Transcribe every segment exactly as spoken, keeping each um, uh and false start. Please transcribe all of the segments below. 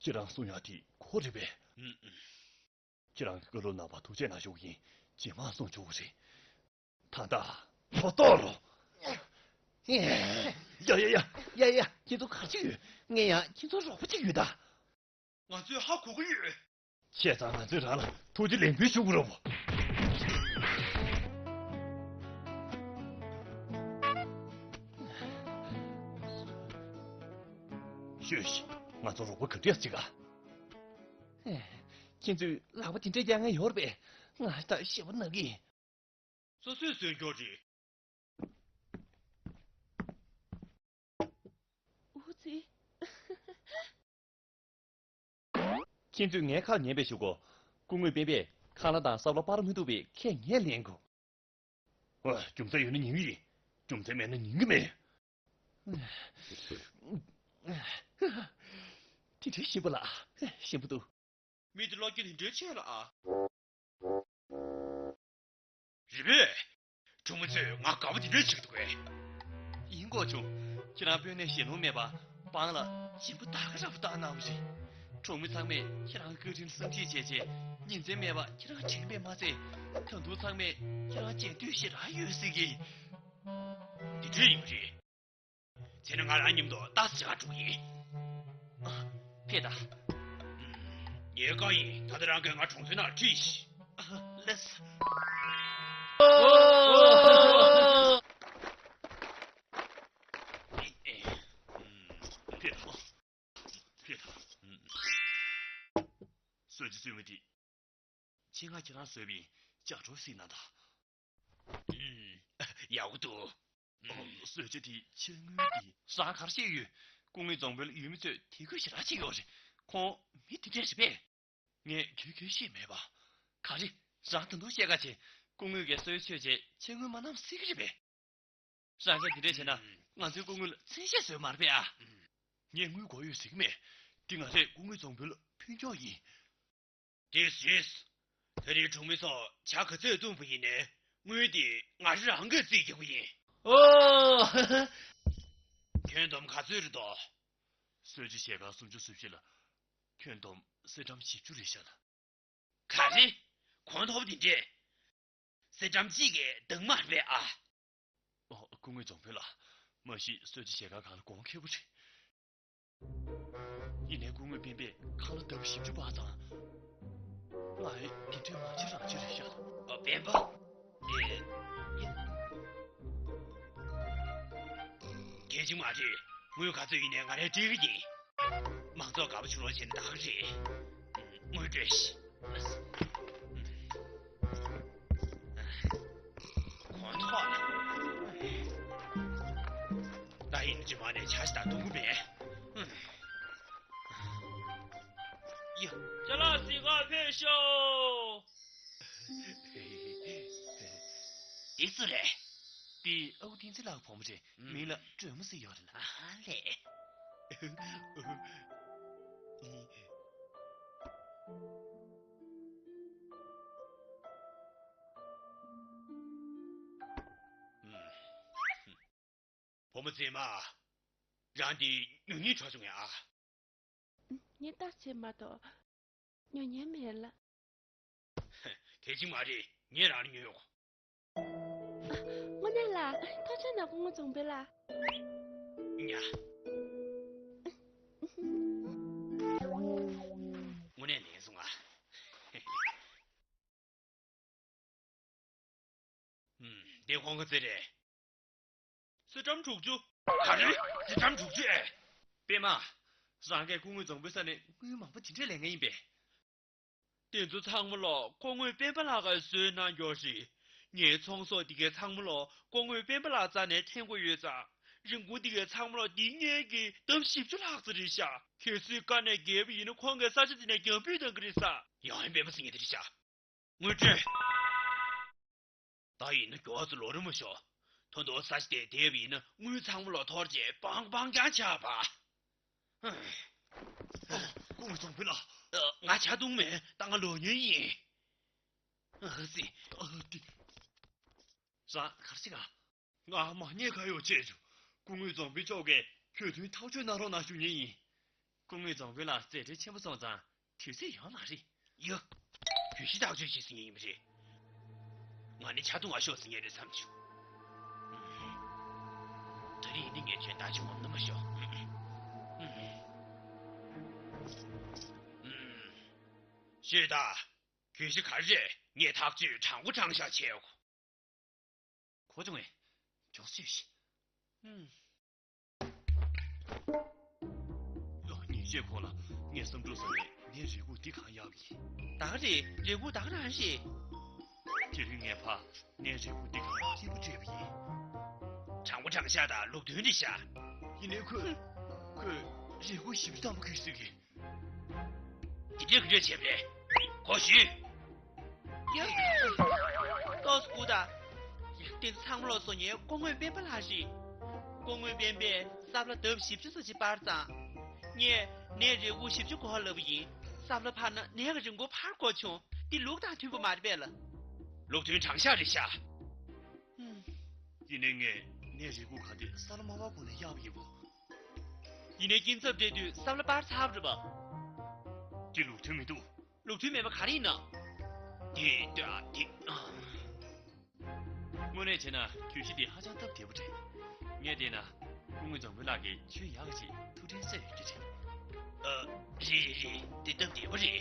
ཁྱེད་རང་གསུང་ཡག་དེ་ཁོ་རེད་པས། ཨུམ། ཁྱེད་རང་གི་བཀའ་སློབ་གནང་བར་ཐུགས་རྗེ་གནང་ཞུ་གི་ཡིན། རྗེས་མ་གསུང་ཆོག་གི་རེད། ད་ལྟ་ཁོ་གཏོར་རོགས། ཡ་ཡ་ཡ་ཡ་ཡ། ཁྱེད་ཚོ་ག་རེ་བྱེད་ཀྱི་ཡོད། ངས་ཡང་ཁྱེད་ཚོར་རོགས་པ་བྱེད་ཀྱི་ཡོད་ད། ང་ཚོས་ཧ་གོ་གི་ཡོད། བྱས་ཙང་ང་ཚོས་རང་ལ་ཐུགས་རྗེ་ལེགས་འབུལ་ཞུ་དགོས་རེད་བོ། ཤོད་ཤིག་ང་ཚོ་རོགས་པ་ག་འདྲས་ཅིག་ག་ཁྱེད་ཚོས་ལག་པ་དེ་འདྲས་རྒྱག་མཁན་ཡོད་རེད་པས། ང་ད་ཞེད་པ་ན་གི། སོ་སོས་བཟོས་རྒྱུ་རེད། འུ་ཙི། ཁྱེད་ཚོས་ངའི་ཁ་ཉན་པའི་གཞུག་གུ། སྐུ་ངོ་སྤེན་པས་ཁང་གླ་དང་སྲབ་ལ་སྤར་མི་ཐུབ་པའི་ཁས་ངས་ལེན་དགོས། ཨ། རྒྱུ་མཚན་ཡོད་ན་ཉན་གི་ཡིན། རྒྱུ་མཚན་མེད་ན་ཉན་གི་མེད། དེ་འདྲའི་ཞིམ་པོ་ལ། ཞིམ་པོ་འདུག་མི་དེ་བློ་སྐྱེད་དེ་འདྲའི་ཆེ་ལ་ཨ། རེད་པས། གྲོང་མི་ཚོས་ང་དགའ་པོ་དེ་འདྲ་བྱེད་ཀྱི་འདུག་གས། ཡིན་གོ་བྱུང་། ཁྱེད་རང་དཔོན་གནས་ཞལ་ལུང་མེད་པ། པང་ལ་སྦྱིན་པ་ད་ག་རང་བཏང་གནང་བ་རེད། གྲོང་མི་ཚང་མས་ཁྱེད་རང་བཀའ་དྲིན་བསམ་ཤེས་བྱས་རྗེས་ཉིན་མཚན་མེད་པ་ཁྱེད་རང་དྲན་པས་མ་ཚད། ད་དུང་ཚང་མས་ཁྱེད་རང་མཇལ་འདོད་ཞེ་དྲག་ཡོད་ཟེར་གི། དེ་འདྲ་ཡིན་པ་རེད། བྱས་ན་ང་རང་མཉམ་དུ་ཏཱ་སི་ཆ་ག་འགྲོ་གི་ཡིན། ཨ། ཕེབས་དང་། ངའི་བཀའ་ཡིན། ད་ལྟ་རང་གིས་ང་གྲོང་ཚོའི་ནང་ཁྲིད་ཤིག་ཨ། ལགས་སོ། ཕེབས་དང་། ཕེབས་དང་། གསོལ་ཇ་གསོལ་བ་འདི། ཆེད་མངགས་ཁྱེད་རང་བཟོས་པའི་ལྕགས་སྒྲོག་ཞིག་གནང་དང་། ཨུམ། ཡག་པོ་འདུག་ཨུམ། གསོལ་ཇ་དེ་ཕྱིར་དངུལ་གྱིས། རང་ག་རེ་བཤད་ཡོད། སྐུ་ངོ་རྫོང་དཔོན་ལ་ཡུལ་མི་ཚོས་དད་གུས་ཞེ་དྲག་བྱེད་ཀྱི་ཡོད་རེད། ཁོང་མི་དེ་འདྲས་རེད་པས། ངས་ག་ག་ཤེས་མེད་པ། ག་རེ། རང་ད་དུང་བཤད་ག་བྱེད། སྐུ་ངོ་གིས་གསོལ་ཇ་མཆོད་རྗེས་ཕྱིར་དངུལ་མ་གནང་ཟེར་གྱི་རེད་པས། རང་གིས་དེ་འདྲས་བྱས་ན་ང་ཚོའི་སྐུ་ངོ་ལ་མཚན་ཤས་བཟོས་མ་རེད་པས་ཨ། ངས་དངུལ་དགོས་ཡོད་ཟེར་གྱི་མེད། འདི་ང་རས་སྐུ་ངོ་རྫོང་དཔོན་ལ་ཕུལ་རྒྱུ་ཡིན། དེ་བཟོས། ད་རེས་གྲོང་མི་ཚོ་ཇ་ག་ཚོད་བཏུངས་པ་ཡིན་ནའི་དངུལ་དེ་ང་རང་གིས་རྩིས་རྒྱག་གི་ཡིན། ཨོ། ཁྱོན་བསྡོམས་ག་ཚོད་རེད་དོ། གསོལ་ཇ་ཞལ་ཁང་སུམ་ཅུ་སོ་བཞི་ལ། ཁྱོན་བསྡོམས་སེར་ཌམ་བཞི་བཅུ་རེད་ཤག་ལགས། ག་རེ། གོང་མཐོ་པོ་དེ་འདྲས། སེར་ཌམ་གཅིག་གི་འདང་མ་རེད་པས་ཨ། ཨོ། སྐུ་ངོ་རྫོང་དཔོན་ལགས། མ་གཞི་གསོལ་ཇ་ཞལ་ཁང་སྒང་ལ་གོང་ཁེ་པོ་རེད། ཡིན་ནའི་སྐུ་ངོ་སྤེན་པས་ཁང་གླ་ལྡབ་བཞི་བཅུ་སྤར་ཙང་། ང་ཨེ་དེ་འདྲའི་མ་བྱེད་རང་བྱེད་རེད་ཤག་ལགས། ཨ། སྤེན་པ། ཨེ། ཡིན། གལ་ཆེན་མ་རེད། དངུལ་ག་ཚོད་ཡིན་ནའི་ང་རས་སྤྲད་ཀྱི་ཡིན། མང་ཚོགས་དགའ་པོ་བྱུང་རོགས་བྱས་ན་ད་ག་རེད། དངུལ་སྤྲོད་ཤིག་གོང་ཐོག་ལ། ད་ཡིན་རྗེས་མ་ནས་ཇ་ཞིག་དང་བཏུང་གི་མེད། ཡ། ཅ་ལག་ཟིན་ག་ཕེབས་ཤོག་འདི་སུ་རེད། འདི་ཨའུ་བསྟན་འཛིན་ལགས་བུ་མོ་རེད། མིང་ལ་སྒྲོལ་མ་ཟེར་ཡོད་རེད་ལགས། ཨ་ལས། བུ་མོ་མཛེས་མ། རང་འདི་ཉོ་སྙིང་བྲོ་བྱུང་ངས་ཨ། ངས་བརྟག་བྱས་མ་གཏོགས་ཉོ་མཁན་མེད་ལགས། གལ་ཆེན་མ་རེད། ངས་རང་ལ་ཉོས་ཡོང་། ཨ། དངོས་གནས་ལགས། ཐུགས་རྗེ་གནང་སྐུ་ངོ་རྫོང་དཔོན་ལགས། ཉ། དངོས་གནས་ལན་སོང་ང་། ཨུམ། འདི་ཁོང་གི་རྩིས་རེད། སེར་ཌམ་དྲུག་ཅུ། ག་རེ། སེར་ཌམ་དྲུག་ཅུ་ཨེ། པད་མ། རང་གིས་སྐུ་ངོ་རྫོང་དཔོན་ས་ནས་དངུལ་མང་པོ་དེ་འདྲས་ལེན་མཁན་ཡིན་པས། དེ་ཚོ་ཚང་མ་ལོ་སྐུ་ངོ་སྤེན་པ་ལགས་ཀྱིས་བཟོས་གནང་རྒྱུ་རེད། ངའི་ཚོང་ཟོག་འདི་གའི་ཚང་མ་ལོ་སྐུ་ངོ་སྤེན་པ་ལགས་རྩ་ནས་འཐེན་དགོས་ཡོད་ཙང་། རིན་གོང་འདི་གའི་ཚང་མ་ལོ་འདི་སྔོན་གྱི་ལྡབ་བཞི་བཅུ་ལྷག་ཙམ་རེད་ཤག་ཁྱེད་ཚོས་དཀའ་ནས་རྒྱལ་པོ་ཡིན་ན་ཁོང་གིས་ས་ཆ་འདི་ནས་རྒྱང་འབུད་གཏོང་གི་རེད་ས། ཡང་ཡང་སྤེན་པ་ཟེར་མཁན་དེ་རེད་ཤག་དངུལ་སྤྲོད། ད་ཡིན་ན་མགྱོགས་ཙམ་ལོག་རོགས་མ་ཤོག་ད་དུང་ས་ཆ་དེར་བསྡད་པ་ཡིན་ན་དངུལ་ཚང་མ་ལོག་འཐོར་རྗེས་སྤང་སྤང་རྐྱང་ཆགས་པ། ཨ། སྐུ་ངོ་རྫོང་དཔོན་ལགས། ཨ། ང་ཇ་བཏུང་མེད། ད་ང་ལོག་ཉན་ཡིན། ཨ་ཙི། ཨ་ཏི། རང་ག་རེ་བྱེད་ག་ང་མ་ཉེས་ཁ་གཡོག་བྱས་བྱུང་། སྐུ་ངོ་རྫོང་དཔོན་མཆོག་གིས་གྱོད་དོན་ཐག་གཅོད་གནང་རོགས་གནང་ཞུ་མཁན་ཡིན། སྐུ་ངོ་རྫོང་དཔོན་ལགས་མཛད་བྲེལ་ཆེན་པོ་སོང་ཙང་དུས་ཚོད་ཡོང་ལ་རེད། ཡ། གྱོད་གཞི་ཐག་གཅོད་བྱེད་ཟེར་མཁན་ཡིན་པ་རེད། ང་ནི་ཆ་རྡུང་ང་ཤོར་ཟེར་མཁན་རེད་བསམ་བྱུང་། ད་རེས་ནི་ངས་ཁྱོད་ལྟ་ཅི་འོང་ན་མ་ཤོག་ཤོད་ད། གྱོད་གཞི་ག་རེ་རེད། ངས་ཐག་གཅོད་དྲང་པོ་དྲང་བཞག་བྱས་ཡོད། གོ་བྱུང་ངས། མགྱོགས་སེ་ཤི། ཧུམ། ཡོ། ཉིན་ཤས་གོང་ལ་ངས་བསམ་གྲུབ་ཟེར་བའི་ངའི་རེ་སྒུག་འདི་གང་ཡག་གི། ད་ག་རེད། རེ་སྒུག་ད་ག་རང་རེད། དེ་རིང་ངས་ཕ་ངའི་རེ་སྒུག་འདི་གང་ཡག་སྐྱིད་པོ་སྤྲད་པ་ཡིན། དྲང་པོ་དྲང་བཞག་དང་ལུགས་མཐུན་རེད་ཤག་ཡིན་ནའི་ཁོས་ཁོས་རེ་སྒུག་ཞིབ་ཏུ་བཏང་པ་གི་ཟེར་གི། དེ་འདྲའི་གི་འདྲ་བྱས་པ་རེད། གོ་ཞུས། ཡ། ཏོག་ཙམ་སྒུག་དང་། དེ་ཚང་མ་ལོག་སོང་ངས་སྐུ་ངོ་སྤེན་པ་ལགས་རེད། སྐུ་ངོ་སྤེན་པས་སྲབ་ལ་ལྡབ་བཞི་བཅུ་ཙམ་ཞིག་སྤར་ཙང་། ངས་ནས་རེ་སྒུག་བཞི་བཅུ་འགོར་ལབ་པ་ཡིན། སྲབ་ལ་སྤར་ན་ནས་ཀྱི་རིན་གོང་འཕར་དགོས་བྱུང་། འདི་ལུགས་དང་མཐུན་པ་མ་རེད་པས་ལ། ལུགས་མཐུན་དྲང་བཞག་རེད་ཤག་ཡིན་ནའི་ངས་ནས་རེ་སྒུག་ག་འདི་སྲབ་ལ་མ་སྤར་གོང་ནས་གཡར་བ་ཡིན་པ། ཡིན་ནའི་སྐྱིན་ཚབ་སྤྲད་དུས་སྲབ་ལ་སྤར་ཚར་བ་རེད་པ། འདི་ལུགས་མཐུན་མི་འདུག་ལུགས་མཐུན་མེད་པ་ག་རེ་ཡིན་ན། འདི་ལྟོས་ཨ། འདི་ཨ། དངོས་གནས་བྱས་ན་གྱོད་གཞི་འདི་ཧ་ཅང་སྟབས་བདེ་པོ་རེད། ངས་བལྟས་ན་སྐུ་ངོ་རྫོང་དཔོན་ལགས་ཀྱིས་ཁྱོད་ཡག་གི་ཅིག་ཐུགས་ཕྲན་གསོས་ཡོད་ཀྱི་རེད། ཨ། རེད་རེད་རེད། འདི་སྟབས་བདེ་པོ་རེད།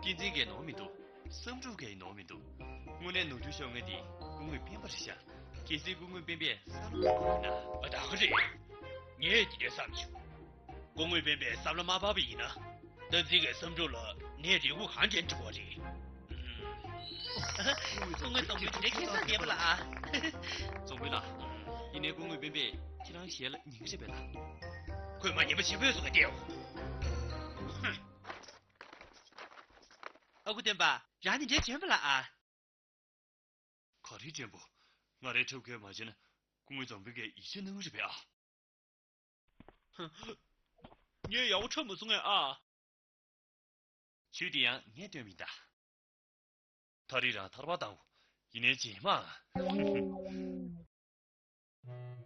བསྟན་འཛིན་གྱིས་ནོར་མི་འདུག་བསམ་གྲུབ་ཀྱིས་ནོར་མི་འདུག་དངོས་གནས་ནོར་འཁྲུལ་ཤོར་མཁན་དེ་སྐུ་ངོ་སྤེན་པ་རེད་ཤག་གལ་སྲིད་སྐུ་ངོ་སྤེན་པས་སྲབ་ལ་སྤར་བ་ཡིན་ན། ཨ། ད་ག་རེད། ངས་དེ་འདྲ་བསམ་བྱུང་། སྐུ་ངོ་སྤེན་པས་སྲབ་ལ་མ་སྤར་བ་ཡིན་ན། བསྟན་འཛིན་གྱིས་བསམ་གྲུབ་ལ་ནས་རེ་སྒུག་གང་དྲན་འགྲོ་བ་རེད། སྐུ་ངོ་རྫོང་དཔོན་དེ་འདྲའི་ཁེ་བཟང་ལྡན་པ་ལ་ཨ། རྫོང་དཔོན་ལགས། ཡིན་ནའི་སྐུ་ངོ་སྤེན་པས་ཁྱེད་རང་ཞལ་ལ་ཉན་གྱི་རེད་པས་ལགས། ཁོས་མ་ཉན་པ་ཅི་ཕོད་སོང་ངས་བལྟས་ཡོང་། ཨ་ཁུ་སྟོན་པ། རང་དེ་འདྲའི་འཇོན་པ་ལ་ཨ། ག་རེ་དྲན་པོ། ང་རའི་ཁྲབ་ཁལ་མ་བྱས་ན་སྐུ་ངོ་རྫོང་དཔོན་གྱིས་ཡིད་ཆེས་གནང་གི་རེད་པས་ཨ། ངས་ཡག་པོ་འཁྲབ་མ་སོང་ངས་ཨ། ཆོས་དེ་ཡང་ངས་སྟོན་མིན་ད། ད་རེས་རང་ཐར་པ་བཏང་། ཡིན་ནའི་རྗེས་མ།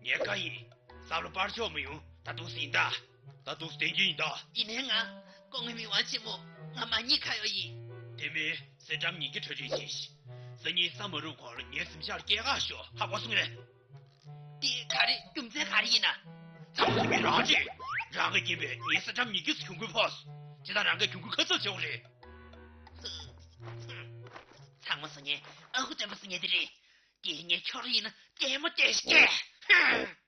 ཉེན་ཁ་ཡིན། སྲབ་ལ་སྤར་ཆོག་མི་ཡོང་། ད་འདུག་སེ་ཡིན་ད། ད་འདུག་སེ་བསྟན་རྒྱུ་ཡིན་ད། ཡིན་ནའི་ང་། སྐུ་ངོ་མི་དབང་ཆེན་མོ། ང་མ་ཉེས་ཁ་ཡོག་ཡིན། དེ་མིན་གསེར་སྦྲམ་ཉིས་ཀྱི་གྲ་སྒྲིག་བྱས་ཤིག་སང་ཉིན་ས་མ་རུབ་གོང་ལ་ངའི་གཟིམ་ཤག་ལ་སྐྱེལ་ག་ཤོག་ཧ་གོ་སོང་ངས། དེ་ག་རེ་རྒྱུ་མཚན་ག་རེ་ཡིན་ན། ཚང་མ་མི་རང་རེད། རང་གི་རྐྱེན་པས་ངའི་གསེར་སྦྲམ་ཉིས་ཀྱི་གྱོང་གུན་ཕོག་སོང་། དེ་དག་རང་གིས་གྱོང་གུན་ཁ་གསབ་བྱེད་དགོས་རེད། ཚང་མ་སང་ཉིན་ཨ་ཁུ་སྟོན་པ་སང་ཉིན་དེ་རེད། དེ་ངས་ཁྱོད་རང་ཡིན་ན་ལྟད་མོ་ལྟས་ཤིག་སྐྱེ།